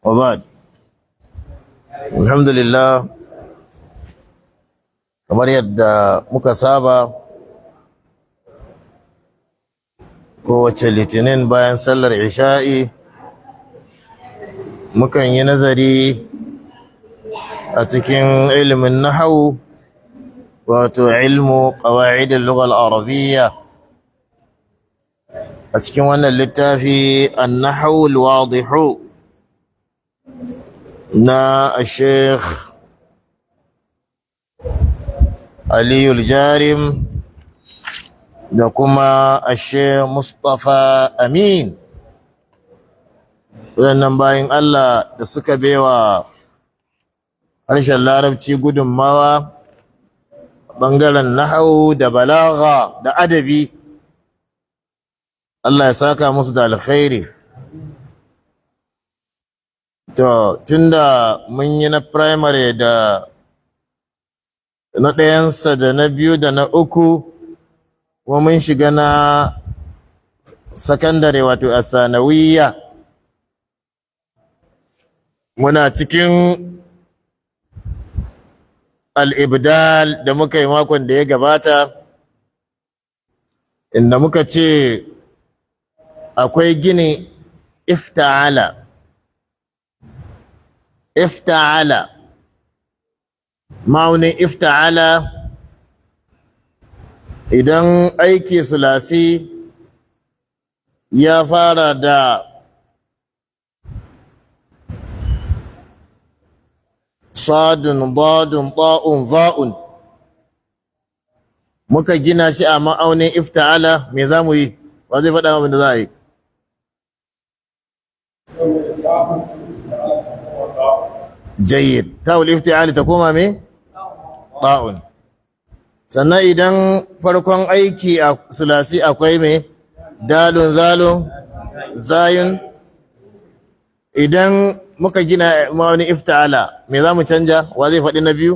وبعد الحمد لله kamar yadda muka saba kowace Litinin bayan sallar isha'i mukan yi nazari a cikin ilimin nahawu, wato ilmu qawaid al-lugha al-arabiyya, a cikin wannan littafi an-nahwu al-wadih na Sheikh Aliyu Jarim da kuma Sheikh Mustapha Amin. Waɗannan bayan Allah da suka baiwa harshen Larabci gudunmawa ɓangaren nahawu da balagha da adabi, Allah ya saka musu da alkhairi. To, tunda mun yi na primary da na ɗayansa da na biyu da na uku, kuma mun shiga na sakandare, wato a sanawiyya, muna cikin al'ibdal da muka yi makon da ya gabata, inda muka ce akwai gini ifta'ala. Ifta'ala, ma'aunin ifta'ala, idan aiki sulasi ya fara da sadun, dadun, ta'un, za'un, muka gina shi a ma'aunin ifta'ala, me za mu yi? Ba zai faɗa abin da za a yi? Jayyid. Ta'ul ifti'ali ta koma me? Ta'un. Sannan idan farkon aiki a sulasi akwai me? Dalun, zalun, zayun. Idan muka gina ma'aunin ifta'ala, me za mu canja? Wa zai faɗi na biyu?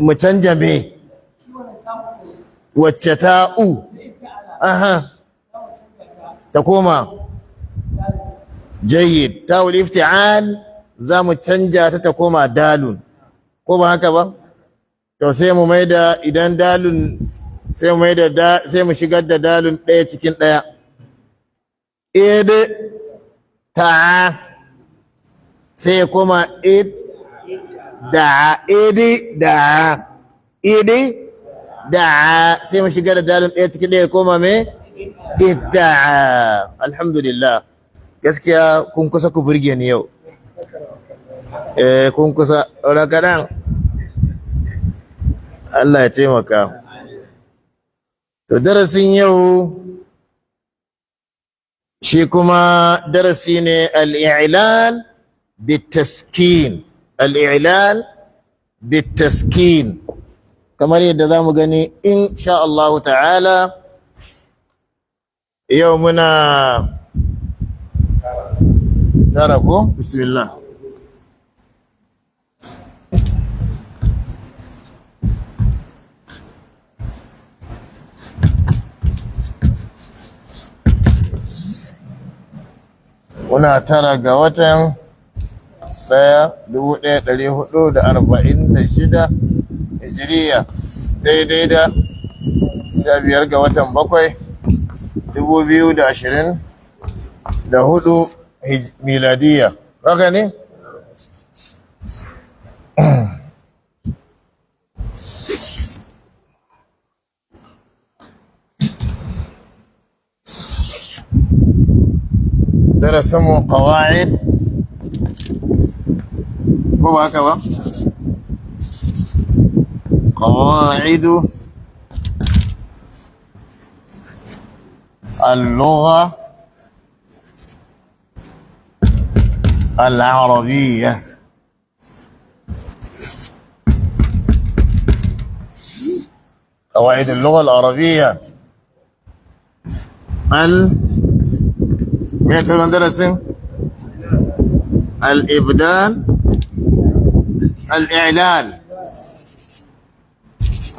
Mu canja me? Wacce ta'u? Aha, ta koma. Jayyid. Ta'ul ifti'al za mu canja ta, ta koma dalun, ko ba haka ba? To, sai mu maida idan dalun, sai mu maida da, sai mu shigar da dalun ɗaya cikin ɗaya. Id ta sai ya koma id da, idi da, idi da. Sai mu shigar da dalun ɗaya cikin ɗaya, ya koma me? Idda. Alhamdulillah, gaskiya kun kusa ku burge ni yau. Eh, kun kusa kaɗan. Allah ya taimaka. To, darasin yau shi kuma darasi ne al-i'lal bitaskin. Al-i'lal bitaskin, kamar yadda za mu gani insha Allah ta'ala. Yau muna 9, ko? Bismillah. Muna 9 ga watan 1, 1446 hijiriya, daidai da 15 ga watan 7, 2024 miladiya. Haka ne? Darasinmu qawa'id, ko ba haka ba? قواعد اللغة العربية. قواعد اللغة العربية. ال مئة درس الإبدال، الإعلال،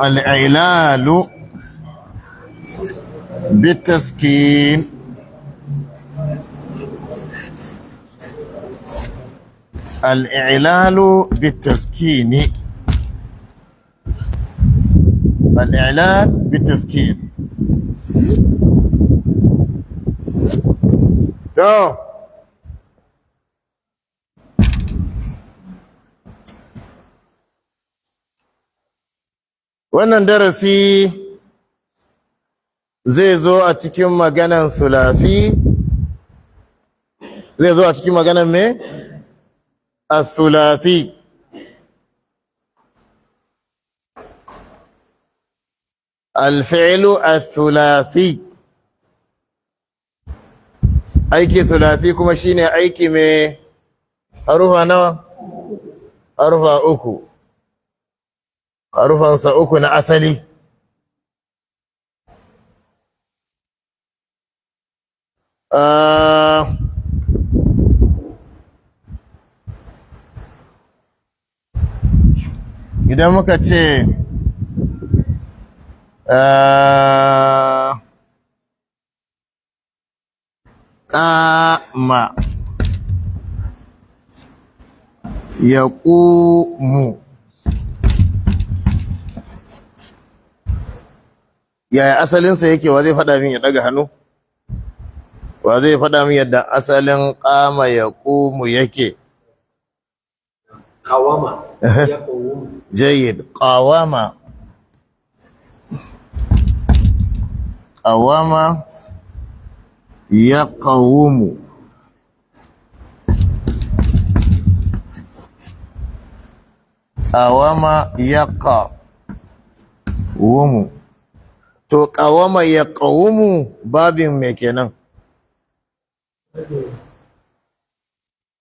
الإعلال بالتسكين. Al'ilalu bitaskini. Al'ilal bitaskin. To, wannan darasi zai zo a cikin maganan sulasi, zai zo a cikin maganan me? As-sulasi. Al-fi'lu as-sulasi. Aiki sulasi kuma shine aiki mai harufa nawa? Harufa uku. Harufansa uku na asali. Idan muka ce ƙama ya ƙumu, yaya asalinsa yake? Wa zai faɗa min ya ɗaga hannu? Wa zai faɗa min yadda asalin ƙama ya ƙumu yake? Kawama ya kawumu. Jayyid. Qawama. Qawama ya qawumu. Qawama ya qawumu. To, qawama ya qawumu babin me kenan?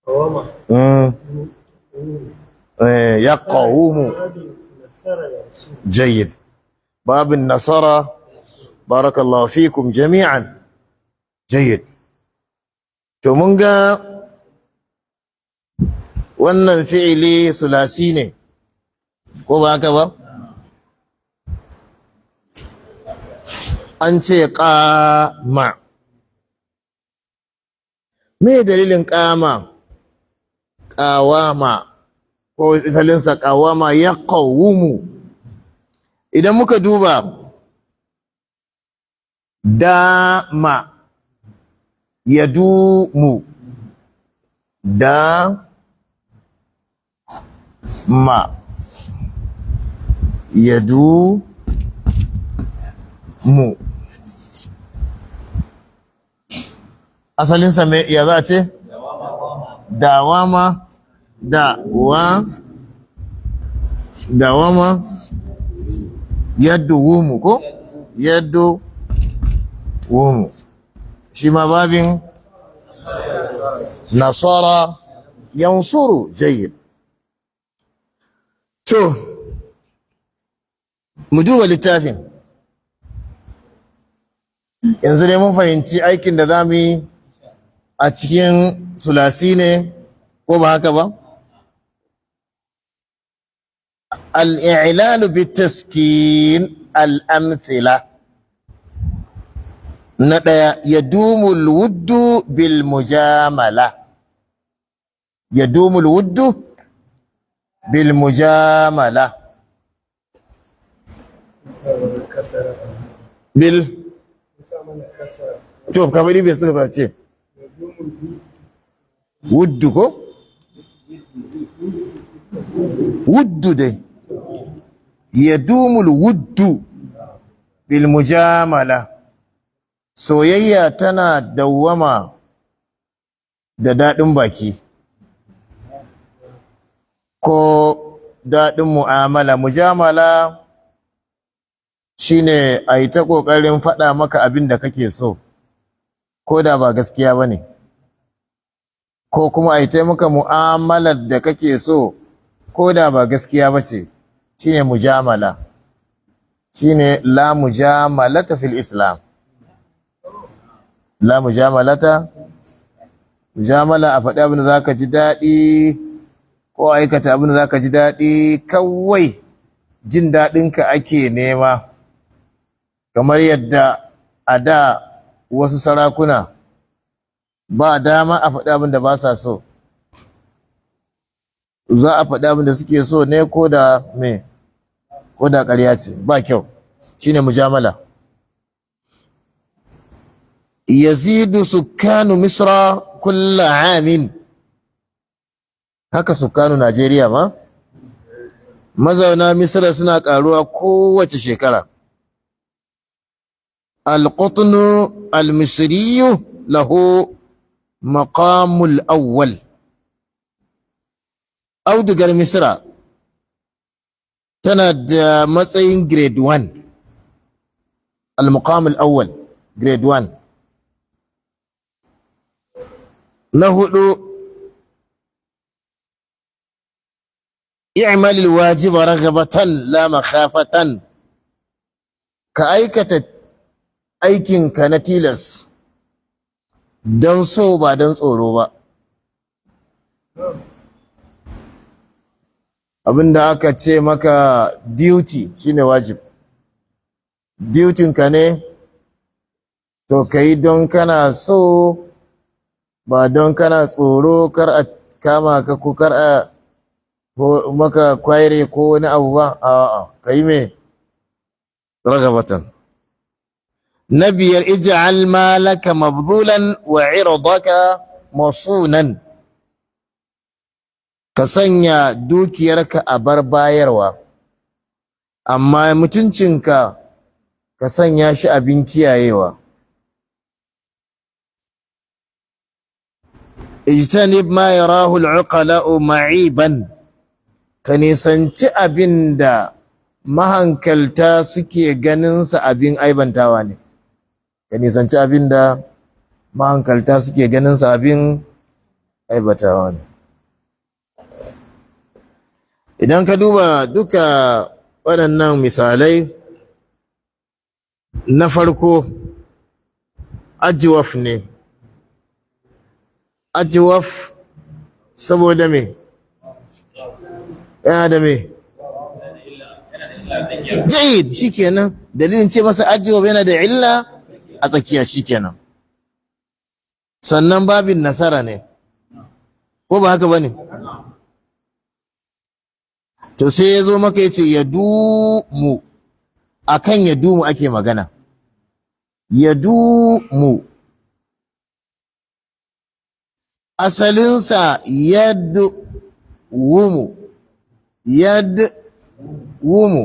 Kawama. Ya qawumu. Nasara yansu. جيد. باب النصارى. بارك الله فيكم جميعا. جيد. To, mun ga wannan fi'ili sulasi ne, ko ba haka ba? An ce qama. Me dalilin qama? Qawama, ko asalinsa qawama ya qawumu. Idan muka duba dama ya dumu, da ma ya du mu, asalinsa me ya za a ce? Dawama. Da wa dawama yadda wumu, ko yadda wumu, shi ma babin nasara yansuru. Jayyid. To, mu duba littafin. Yanzu dai mun fahimci aikin da za mu yi a cikin sulasi ne, ko ba haka ba? Al'ilalu bitaskin, al'amthila. Na ɗaya, ya dumul wuddu bil mujamala. Ya dumul wuddu bil mujamala. Bil to, kamar bai suka ce wuddu ko wuddu dai. Ya dumul wuddu bil mujamala, soyayya tana dawwama da daɗin baki ko daɗin mu'amala. Mujamala shine a yi ta ƙoƙarin faɗa maka abin da kake so, ko da ba gaskiya ba ne, ko kuma a yi ta maka mu'amalar da kake so, ko da ba gaskiya ba ce. Shine mujamala. Shine la mujamalata fil islam. La mujamalata. Mujamala, a faɗi abin da za ka ji daɗi ko aikata abin da za ka ji daɗi, kawai jin daɗinka ake nema. Kamar yadda a da wasu sarakuna ba dama a faɗi abin da ba sa so. Za a faɗi abin da suke so ne ko da me, ko da ƙarya ce, ba kyau. Shine mujamala. Yazidu sukkanu Misra kulla amin. Haka sukkanu Najeriya ma, mazauna Misra suna ƙaruwa kowace shekara. Alqutnu almisriyu lahu maqamul awwal. Audugar Misra tana da matsayin grade 1. Al-muqam al-awwal, grade 1. Na hudu, i'mal al-wajiba raghabatan la makhafatan. Ka aikata aikinka na tilas don so, ba don tsoro ba. Abinda aka ce maka duty shine wajib. Duty ka ne, to ka yi don kana so, ba don kana tsoro kar a kama ka ko kar a ko maka kwaire ko wani abu ba. A'a, ka yi me ragabatan. Na biyar, ij'al malaka mabdhulan wa 'irdaka masunan. Ka sanya dukiyarka a bar bayarwa, amma mutuncinka ka sanya shi abin kiyayewa. Ijtanib ma yarahu al-uqala'u ma'iban. Ka nisanci abin da mahankalta suke ganinsa abin aibantawa ne. Ka nisanci abin da mahankalta suke ganinsa abin aibatawa ne. Idan ka duba duka waɗannan misalai, na farko ajwaf ne. Ajwaf saboda me? Yana da me? Jayyid, shikenan. Dalilin ce masa ajwaf, yana da illa a tsakiya, shikenan. Sannan babin nasara ne, ko ba haka bane? To sai ya zo maka ya ce ya dumu. Akan ya dumu ake magana. Ya dumu asalinsa yad wumu, yad wumu,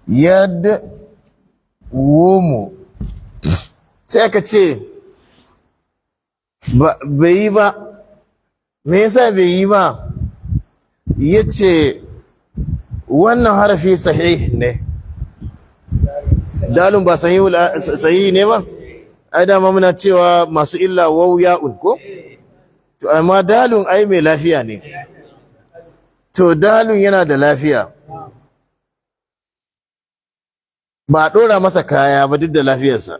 yad wumu. Sai aka ce bai yi ba. Me yasa bai yi ba? Ya ce wannan harafi sahih ne. Dalun ba sahihi ne ba. Ai dama muna cewa masu illa waw, ya'un, ko? To amma dalun ai mai lafiya ne. To dalun yana da lafiya, ba a ɗora masa kaya ba duk da lafiyarsa.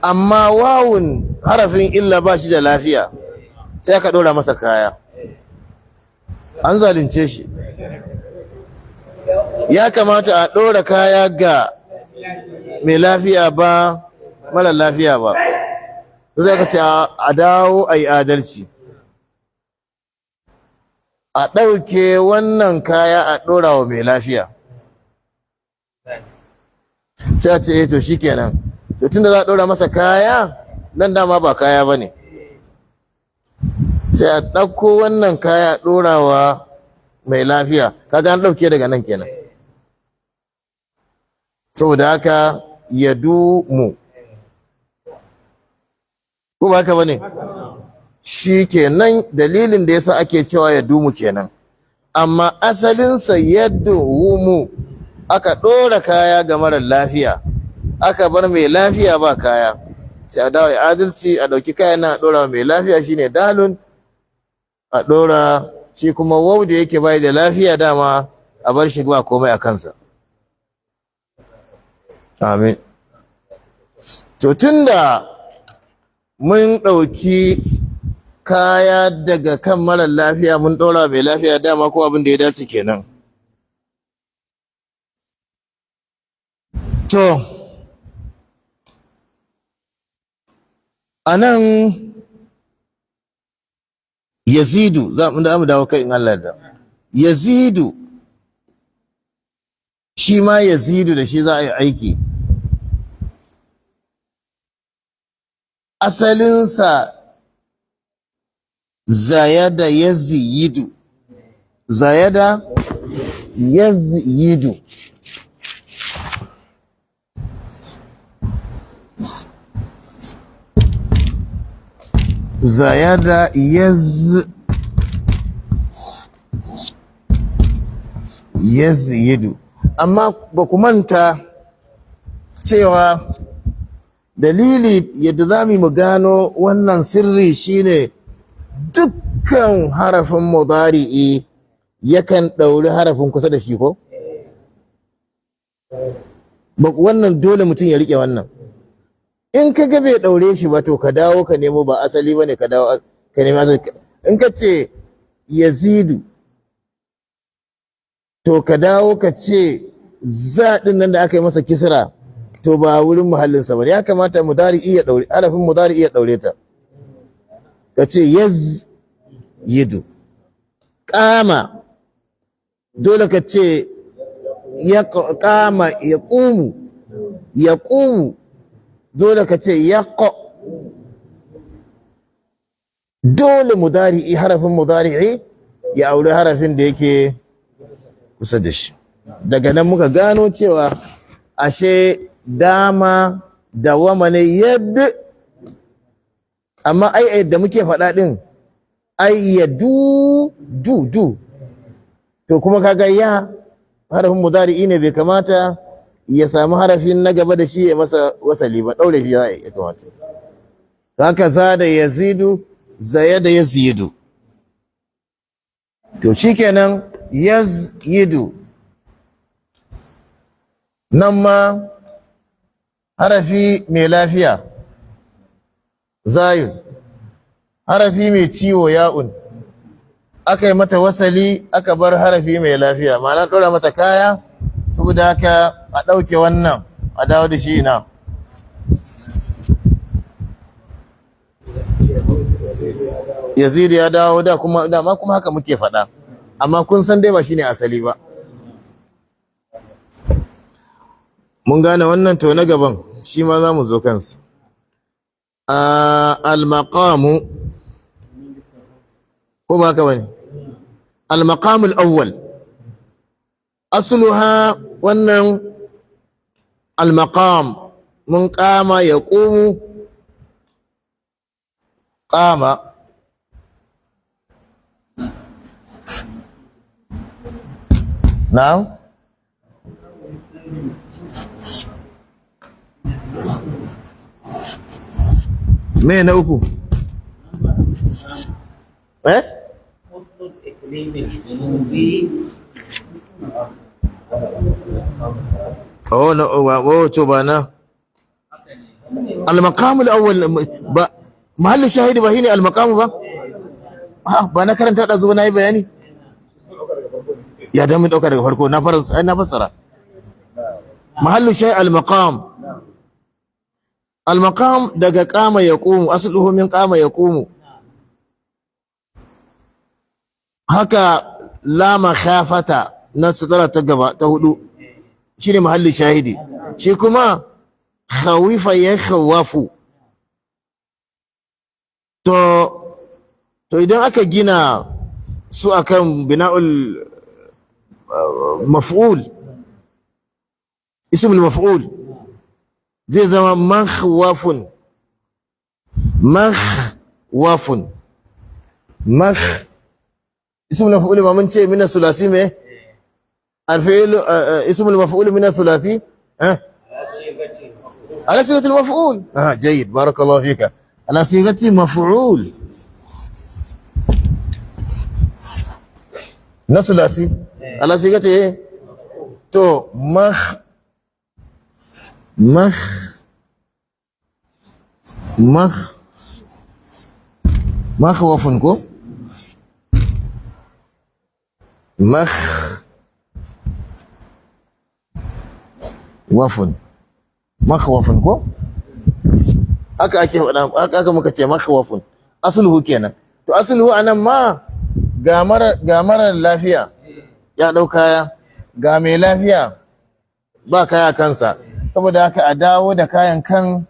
Amma wawun harafin illa ba shi da lafiya, sai aka ɗora masa kaya. An zalunce shi. Ya kamata a ɗora kaya ga mai lafiya, ba mara lafiya ba. To sai aka ce a dawo a yi adalci, a ɗauke wannan kaya a ɗora wa mai lafiya. Sai a ce eh, to shikenan. To tunda za a ɗora masa kaya nan, dama ba kaya ba ne, sai a ɗauko wannan kaya a ɗora wa mai lafiya. Kaga an ɗauke daga nan kenan. Saboda haka ya dumu, ko ba haka ba ne? Shi kenan dalilin da yasa ake cewa ya dumu kenan. Amma asalinsa yadda wumu. Aka ɗora kaya ga marar lafiya, aka bar mai lafiya ba kaya. Sai a dawo ya adalci, a ɗauki kayan nan a ɗora mai lafiya, shine dalun, a ɗora shi kuma wau da yake bai da lafiya, dama a bar shi ba komai a kansa. Amin. To tunda mun ɗauki kaya daga kan marar lafiya mun ɗora mai lafiya, dama ko abin da ya dace kenan. To a nan Yazidu za mu dawo kai in Allah da yazidu, shi ma yazidu da shi za a yi aiki. Asalinsa zayada yazidu, zayada yazidu. Zayada yazidu. Amma ba ku manta cewa dalili yadda za mu gano wannan sirri shine dukkan harafin mudari'i yakan ɗauri harafin kusa da shi ko? Wannan dole mutum ya riƙe wannan. In ka ga bai ɗaure shi ba, to ka dawo ka nemo ba asali ba ne, ka dawo ka nemo asali. In ka ce yazidu, to ka dawo ka ce za ɗin nan da aka yi masa kisra, to ba wurin muhallinsa ba. Ya kamata mudari iya ɗaure harafin mudari iya ɗaure ta. Ka ce yaz yidu. Ƙama, dole ka ce ya ƙama ya ƙumu, ya ƙumu, dole ka ce ya ƙo. Dole mudari'i, harafin mudari'i ya auri harafin da yake kusa da shi. Daga nan muka gano cewa ashe dama dawama ne yadda, amma ai yadda muke faɗa ɗin ai ya du du du. To kuma kaga ya harafin mudari'i ne, bai kamata ya samu harafin na gaba da shi ya masa wasali ba, ɗaure shi ya kamata. Haka zada yazidu, zayada yazidu. To shikenan yazyidu nan ma harafi mai lafiya zayun, harafi mai ciwo ya'un, aka yi mata wasali aka bar harafi mai lafiya, ma'ana ɗora mata kaya. Saboda haka a ɗauke wannan a dawo da shi ina. Yazid ya dawo da kuma dama kuma haka muke faɗa, amma kun san dai ba shine asali ba. Mun gane wannan. To na gaban shi ma za mu zo kansa. Al-maqamu, ko ba haka bane? Al-maqamu al-awwal asluha wannan al-maqam mun qama yaqumu, qama na'am. Me na uku? Eh? Oh, no, oh, to ba na. Al-maqam al-awwal ba mahallin shahidi ba shine al-maqam ba? Ha, ba na karanta da zuwa nayi bayani. Ya dan mun dauka daga farko na fara na fassara. Mahallin shahidi al-maqam. Al-maqam daga qama yaqumu, asluhu min qama yaqumu. Haka la makhafata na sadara ta gaba ta hudu shine mahallin shahidi. Shi kuma khawifa ya khawafu. To idan aka gina su akan bina'ul maf'ul, ismul maf'ul zai zama makhwafun, makhwafun, makh ismul maf'ul ma mun ce min sulasi me alfi'l ismul maf'ul min sulasi على صيغة المفعول. جيد، بارك الله فيك. على صيغة مفعول نثلاثي على صيغة ايه؟ تو مخ مخ مخ مخوف كو مخ وفن makhwafun ko haka ake faɗa, haka muka ce makhwafun asluhu kenan. To asluhu anan ma ga mara lafiya ya ɗau kaya, ga mai lafiya ba kaya kansa, saboda haka a dawo da kayan kan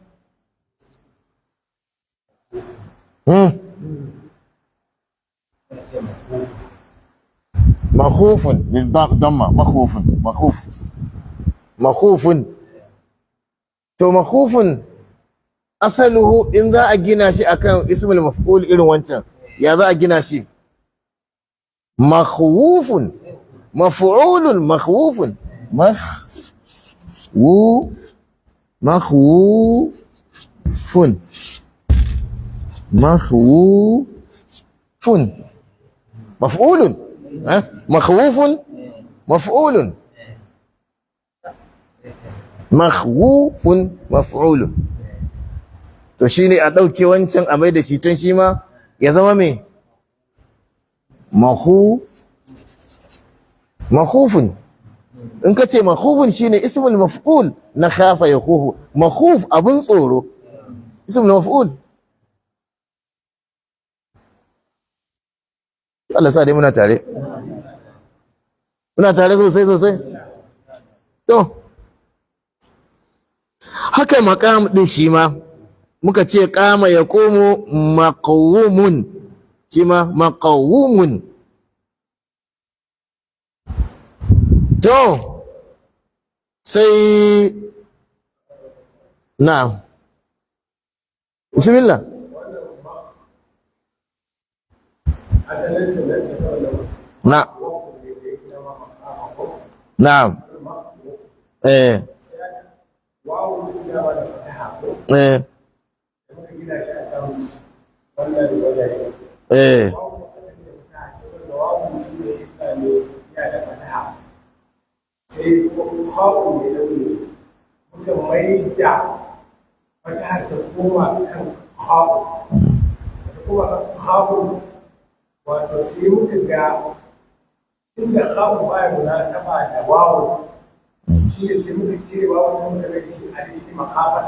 makhufun bil damma, makhufun, makhuf, makhufun. To makhufun asaluhu in za a gina shi akan ismul maf'ul irin wancan, ya za a gina shi? Makhufun, maf'ulun, makhufun, makhwu, makhwufun, makhwufun, maf'ulun, ha? Makhwufun, maf'ulun, makhwufun, maf'ulun. To shine a ɗauke wancan a mai da shi can, shi ma ya zama me? Mahu, makhufun. In ka ce makhufun shine ismul maf'ul na khafa ya khufu, makhuf abun tsoro, ismul maf'ul. Allah sa dai muna tare, muna tare sosai sosai. To haka maqam din shi ma muka ce qama yaqumu maqwumun, shi ma maqwumun. To sai na'am, bismillah. Na na'am, eh eh eh Sai kuma mai launi muka mai da fatahar ta koma kan kha'u, ta koma kan kha'u, wato sai muka ga tunda kha'u baya munasaba da wawu, shi ne sai muka cire wawu da muka rage shi a rikin makafat,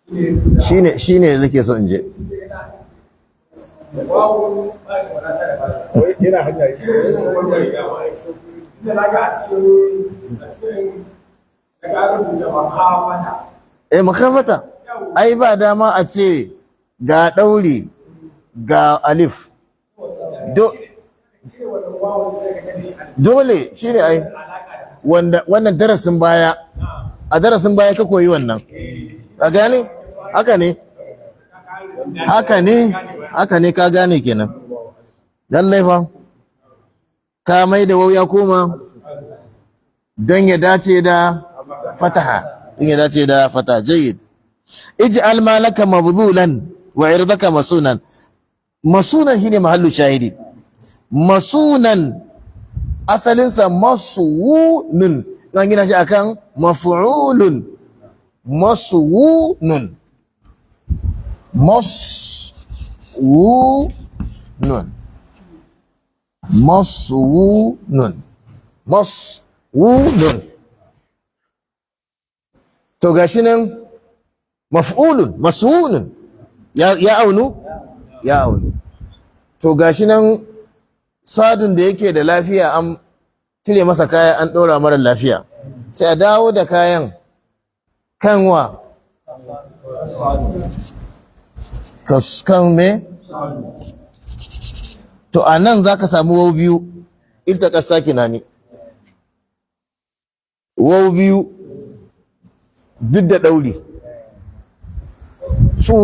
shi ne shine shine nake so in je. Wawu baya munasaba da Wai yana hanya shi. Tunda na ga a cikin daga an rubuta makafata. Eh, makafata ai ba dama a ce ga ɗauri ga alif. Cire wannan wawun sai ka gani shi a Dole shine ai alaka da wanda wannan darasin baya, a darasin baya ka koyi wannan, ka gane? Haka ne, haka ne, haka ne, ka gane kenan. Lallai fa ka mai da wau ya koma don ya dace da fataha, don ya dace da fataha. Jayyid. Ij'al malaka mabdhulan wa irdaka masunan. Masunan shine mahallu shahidi. Masunan asalinsa masuwunun, an gina shi akan maf'ulun, masuwunun, masuwunun, masuwunun, masuwunun. To gashi nan maf'ulun masuwunun, ya aunu, ya aunu. To gashi nan sadun da yake da lafiya an cire masa kaya an ɗora mara lafiya, sai a dawo da kayan kanwa kan me? To a nan za ka samu wau biyu ita ƙasa kinani, wau biyu duk da ɗauri su.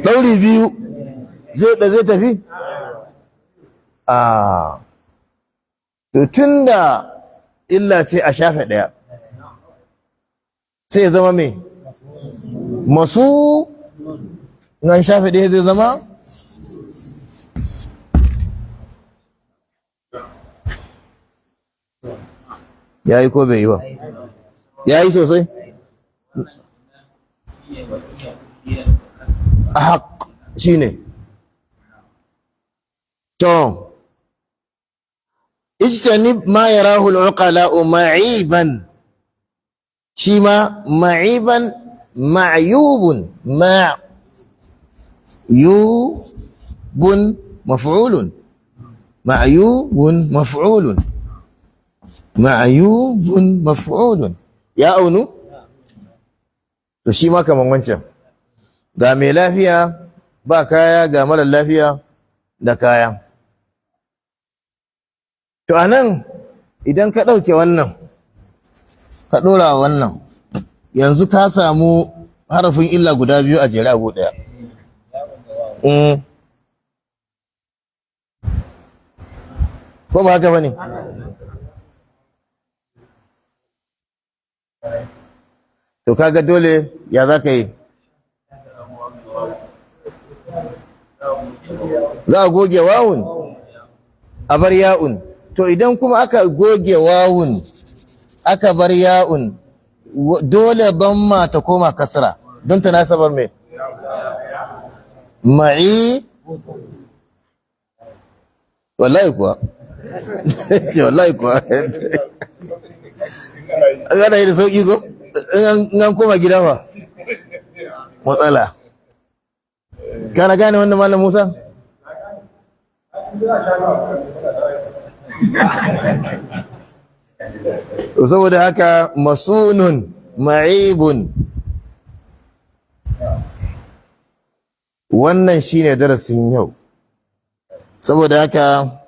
Ɗauri biyu zai da zai tafi a to tun da illa ce a shafe ɗaya sai ya zama me masu, in an shafe ɗaya zai zama ya yi ko bai yi ba? Ya yi sosai. Ahaq shine. To ijtanib ma yarahu al-uqala'u ma'iban, shi ma ma'iban Ma'yubun, ma'yubun maf'ulun, ma'yubun maf'ulun, ma'yubun maf'ulun. Ya aunu? To shi ma kaman wancan. Ga mai lafiya ba kaya, ga mara lafiya da kaya. To anan idan ka ɗauke wannan, ka ɗora wannan, yanzu ka samu harafin illa guda biyu a jere abu ɗaya. Ko ba haka ba ne? To kaga dole ya za ka yi? Za a goge wawun, a bar ya'un. To idan kuma aka goge wawun, aka bar ya'un, dole dhamma ta koma kasra don ta nasabar mai ma'i. Wallahi kuwa, ce wallahi kuwa ana yi da sauƙi ko in an koma gida fa matsala. Kana gane wannan, Malam Musa? Saboda haka masunun ma'ibun. Wannan shine darasin yau. Saboda haka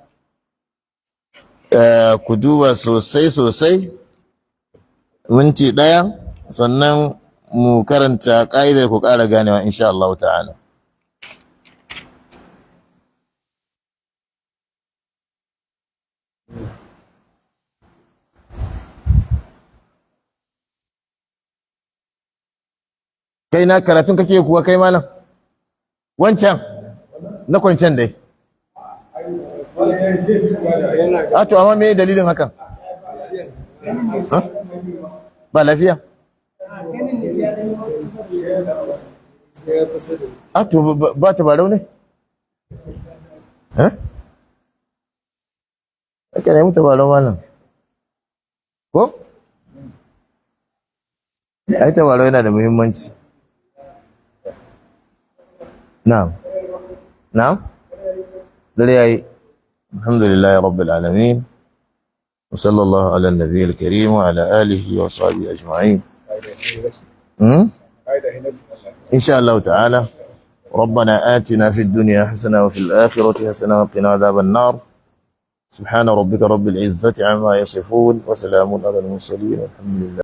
ku duba sosai sosai, minti ɗaya, sannan mu karanta ƙa'idar ku ƙara ganewa insha Allah ta'ala. Kai na karatun kake kuwa kai malam? Wancan na kwancen dai. A to amma me dalilin hakan? Ha? Ba lafiya? A to ba tabarau ne? Eh? Aka nemi tabarau, malam. Ko? Ai tabarau yana da muhimmanci. Na'am. Na'am? Dare yayi. Alhamdulillahi rabbil alamin. Wa sallallahu ala nabiyil karim wa ala alihi wa sahbihi ajma'in. إن شاء الله تعالى. ربنا آتنا في الدنيا حسنة وفي الآخرة حسنة وقنا عذاب النار. سبحان ربك رب العزة عما يصفون وسلام على المرسلين والحمد لله.